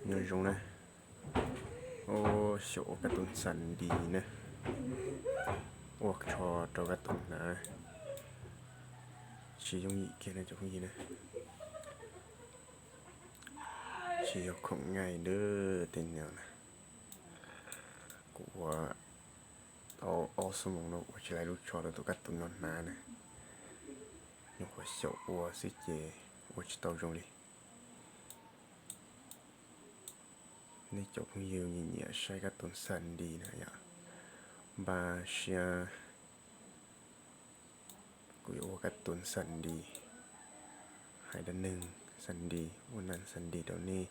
Nyob zoo na, xyaum ua kab tun xas dis na, ua tsho rau kab tun hnav, tsis yooj yim kiag na cov phooj ywg na, tsis yog khoom nyaj dab tej no na. Kuv ua tau ob xuab moos no ua tsis laib lub tsho rau tus kab tun no hnav na, nyuam qhuav xyaum ua xwb ces ua tsis tau zoo li. Nej cov phooj ywg nyiam nyiam saib kab tun xas dis na yom, npaj siab kuv yuav ua kab tun xas dis, hais dab neeg xas dis, ua nam xas dis rau nej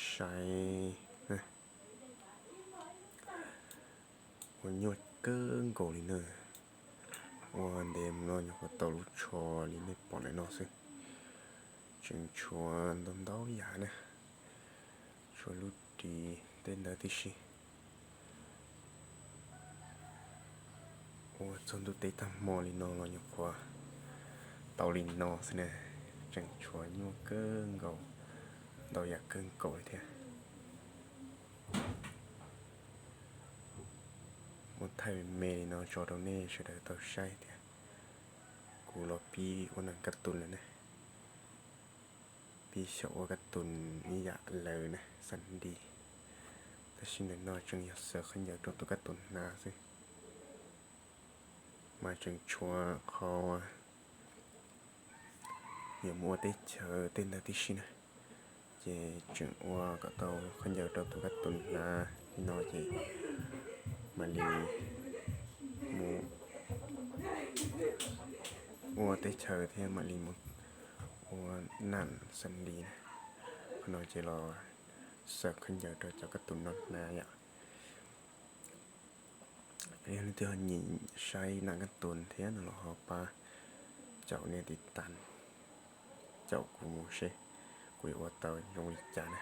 saib. Ua nyuaj kawg nkaus li na, ua ntev mus no nyuam qhuav tau lub tsho li nej pom ntawm no xwb, tseem tshuav ntau ntau yam na, tshuav lub ris tej ntawd tib si. Ua txog ntuj teb tag hmo li no los nyuam qhuav tau li no xwb na, tseem tshuav nyuaj kawg nkaus, ntau yam kawg nkaus li thiab. Muab thaij me me li no tso rau nej sawv daws tau saib thiab. Kuv los pib ua neeg kab tun lawm ne, pib xyaum ua kab tun ib yam lawm na, xas dis, tab sis ntawm no tseem yog xaws khaub ncaws rau tus kab tun hnav xwb, mas tseem tshuav qhov yuav mus ua teb chaws tej ntawd tib si na, ces tseem ua kom tau khaub ncaws rau tus kab tun hnav li no ces mam li mus ua teb chaws thiab mam li mus ua nam xas dis na. Qhov no ces los xaws khaub ncaws rau cov kab tun no hnav yom. Yog leej twg ho nyiam saib nam kab tun thiab no los ho pab caum nias tiv tas, caum kuv mus seb kuv yuav ua tau zoo li cas na.